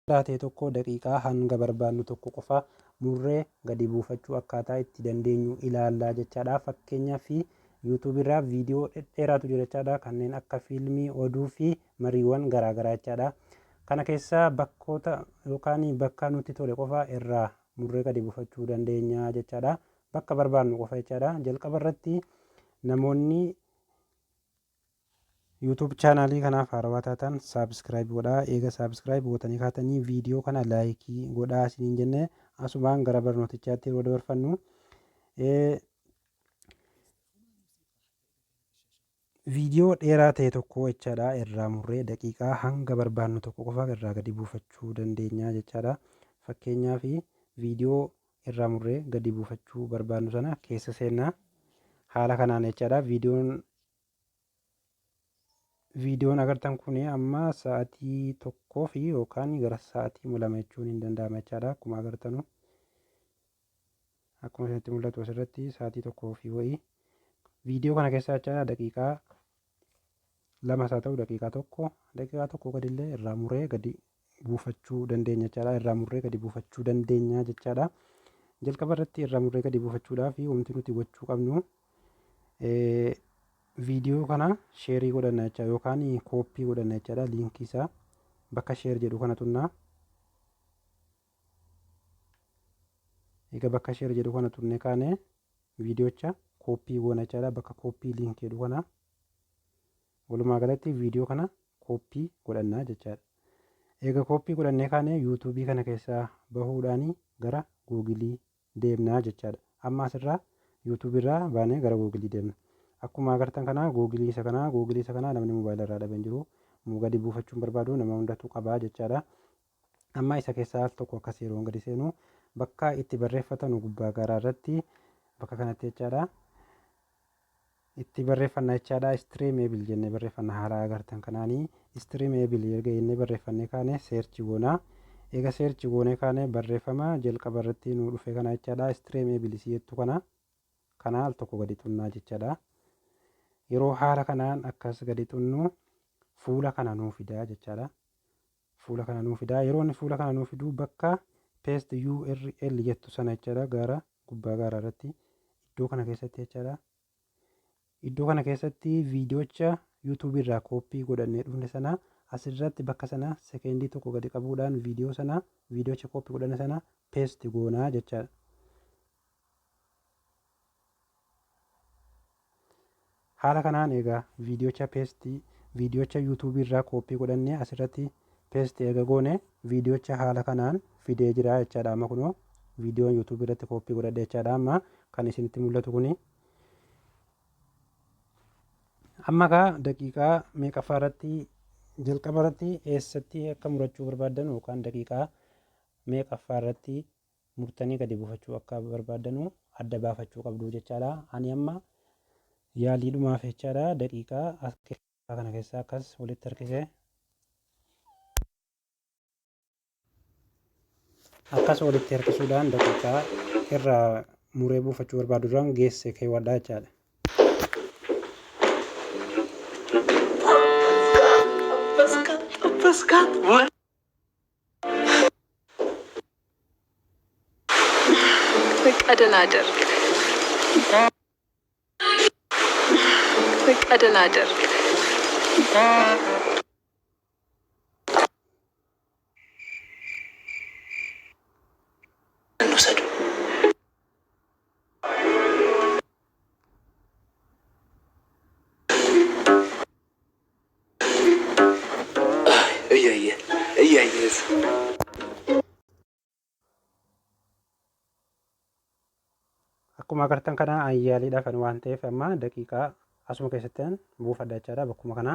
Dheeraa ta'e tokko daqiiqaa hanga barbaannu tokko qofa murree gadi buufachuu akkaataa itti dandeenyu ilaallaa jechaadha. Fakkeenyaaf, YouTube irraa viidiyoo dhedheeraatu jira jechaadha. Kanneen akka fiilmii, oduu fi mariiwwan garaagaraa jechaadha. Kana keessaa bakkoota yookaan bakka nutti tole qofa irraa murree gadi buufachuu dandeenya jechaadha. Bakka barbaannu qofa jechaadha. Jalqaba irratti namoonni YouTube chaanaalii kanaaf haarawaa taatan subscribe godhaa. Eega subscribe gootanii kaatanii viidiyoo kana laayikii godhaa isiniin jenne, asumaan gara barnootichaatti yeroo dabarfannu, viidiyoo dheeraa ta'e tokko jechaadha, irraa murree daqiiqaa hanga barbaannu tokko qofa irraa gadi buufachuu dandeenya jechaadha. Fakkeenyaaf, viidiyoo irraa murree gadi buufachuu barbaannu sana keessa seennaa, haala kanaan jechaadha. Viidiyoon agartan kun amma sa'aatii 1 fi yookaan gara sa'aatii 2 jechuun hin danda'ama jechaadha. Akkuma agartanu, akkuma isinitti mul'atu, asirratti sa'aatii 1 fi wayii. Viidiyoo kana keessaa jechaadha, daqiiqaa 2s haa ta'u daqiiqaa 1, daqiiqaa 1 gadillee irraa muree gadi buufachuu dandeenya jechaadha. Irraa murree gadi buufachuu dandeenya jechaadha. Jalqaba irratti irraa murree gadi buufachuudhaaf wanti nuti gochuu qabnu, viidiyoo kana sheerii godhanna jecha yookaan kooppii godhanna jechaadha. Liinkii isaa bakka share jedhu kana tunnaa. Egaa bakka share jedhu kana tunnee kaane, viidiyoocha kooppii goona jechaadha. Bakka copy link jedhu kana, walumaa galatti viidiyoo kana kooppii godhannaa jechaadha. Egaa kooppii godhannee kaane, yuutuubii kana keessaa bahuudhaan gara Googilii deemnaa jechaadha. Amma asirraa, yuutuubii irraa baanee gara Googilii deemna. Akkuma agartan kana, Googilii isa kanaa namni moobaayila irraa dhabe hin jiru. Gadi buufachuun barbaadu nama hundatu qabaa jechaadha. Amma isa keessaa al tokko akkas yeroo gadi seenu, bakka itti barreeffatanu gubbaa garaa irratti, bakka kanatti jechaadha. Itti barreeffanna jechaadha. Streamable jennee barreeffanna haala agartan kanaanii. Streamable erga jennee barreeffannee kaane, search goonaa. Eega search goonee kaane, barreeffama jalqaba irratti nu dhufe kana jechaadha. Streamable isii jettu kana al tokko gadi xunnaa jechaadha. Yeroo haala kanaan akkas gadi xunnu, fuula kana nuu fidaa jechaadha. Fuula kana nuu fidaa. Yeroo inni fuula kana nuu fidu, bakka paste URL jettu sana jechaadha, gara gubbaa garaa irratti, iddoo kana keessatti jechaadha. Iddoo kana keessatti viidiyoocha yuutuubii irraa kooppii godhannee dhufne sana asirratti bakka sana sekeendii tokko gadi qabuudhaan viidiyoo sana, viidiyoocha kooppii godhanne sana paste goonaa jechaadha. Haala kanaan egaa viidiyoocha paste, viidiyoocha yuutuubii irraa kooppii godhannee asirratti paste erga goone, viidiyoocha haala kanaan fidee jira jechaadha. Amma kunoo viidiyoon yuutuubii irratti kooppii godhadhe jechaadha. Amma kan isinitti mul'atu kuni. Amma kaa daqiiqaa meeqaffaa irratti, jalqaba irratti eessatti akka murachuu barbaaddan yookaan daqiiqaa meeqaffaa irratti murtanii gadi buufachuu akka barbaaddanu adda baafachuu qabdu jechaadha. Ani amma yaaliidhumaaf jechaadha, daqiiqaa as kana keessaa akkas walitti harkise. Akkas walitti harkisuudhaan daqiiqaa irraa muree buufachuu barbaadu duraan geesse keewwadhaa jechaadha. ጠበስካት ጠበስካት። በቃ ደህና እደር። በቃ ደህና እደር። እንውሰዱ። እያየ እያየ Akkuma agartan kana, ayyaaliidhaaf ani waan ta'eef amma daqiiqaa asuma keessatti buufadha jechaadha, bakkuma kana.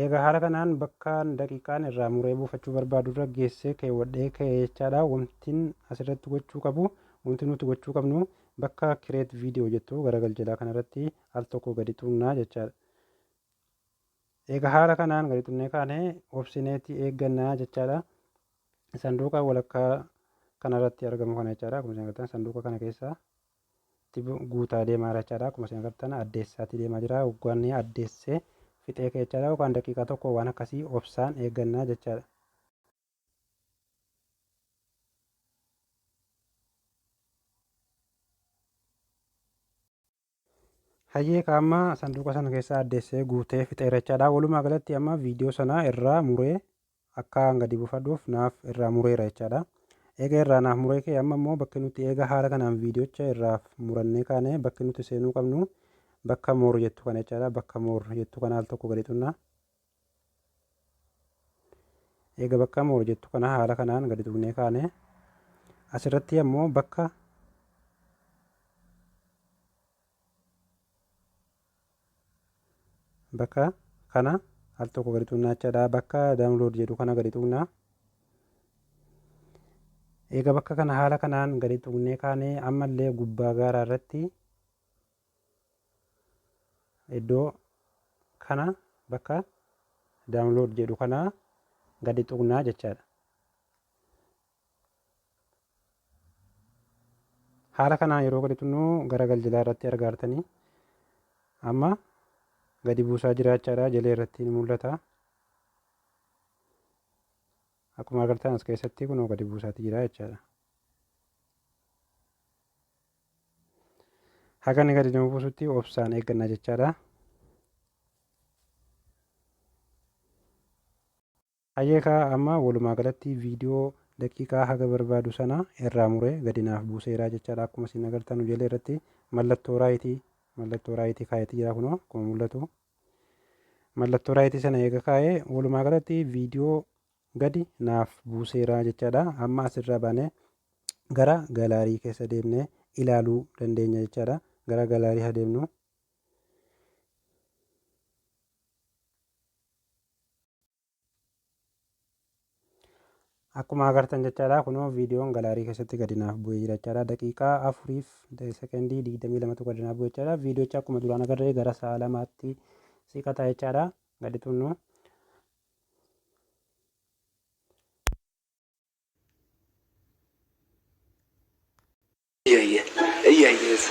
Egaa haala kanaan bakka daqiiqaan irraa muree buufachuu barbaadu irra geessee keewwadhee ka'e jechaadha. Wantin asirratti gochuu qabu, wanti nuti gochuu qabnu, bakka create video jettu gara galjalaa kanarratti al tokko gadi xunnaa jechaadha. Egaa haala kanaan gadi xunnee kaane, obsineetii eeggannaa jechaadha. Sanduuqa walakkaa kanarratti argamu kana jechaadha. Akkuma isin agartan, sanduuqa kana keessa guutaa deemaa jira jechaadha. Akkuma isin agartan, addeessaatii deemaa jira. Waggaanni addeessee fixee ka'e jechaadha. Yookaan daqiiqaa 1 waan akkasii obsaan eeggannaa jechaadha. Hayyee, amma sanduuqa sana keessa addeessee guutee fixeera jechaadha. Walumaa galatti amma viidiyoo sana irraa muree akka gadi buufadhuuf naaf irraa mureera jechaadha. Eega irraa naaf muree ka'e, amma immoo bakki nuti eega haala kanaan viidiyocha irraa murannee kaane bakki nuti seenuu qabnu bakka more jettu kana jechaadha. Bakka more jettu kana al tokko gadi tuqna. Eega bakka more jettu kana haala kanaan gadi tuqnee kaane, asirratti ammoo bakka kana al tokko gadi tuqnaa jechaadha. Bakka download jedhu kana gadi tuqnaa. Eega bakka kana haala kanaan gadi tuqnee kaane, ammallee gubbaa gaaraa irratti iddoo kana bakka download jedhu kana gadi tuqnaa jechaadha. Haala kanaan yeroo gadi tuqnu gara galjalaa irratti argaartanii amma gadi buusaa jira jechaadha. Jalee irratti ni mul'ata. Akkuma agartan as keessatti kunoo gadi buusaati jira jechaadha. Haga inni gadi nu buusutti obsaan eegganna jechaadha. Hayyeekaa, amma walumaa galatti viidiyoo daqiiqaa haga barbaadu sana irraa muree gadi naaf buuseera jechaadha. Akkuma isin agartan jalee irratti mallattoo right kaayetii jira, kunoo akkuma mul'atu. Mallattoo right sana eega kaa'ee, walumaa galatti viidiyoo gadi naaf buuseera jechaadha. Amma asirraa baanee gara gallery keessa deemnee ilaaluu dandeenya jechaadha. Gara gallery haa deemnu. Akkuma agartan jechaadha, kunoo viidiyoon gallery keessatti gadi naaf bu'ee jira jechaadha. Daqiiqaa 4 fi sekendii 22tu gadi naaf bu'e jechaadha. Viidiyoocha akkuma duraan agarree gara sa'a 2tti siqata jechaadha. Gadi tunnu. እያየ እያየስ።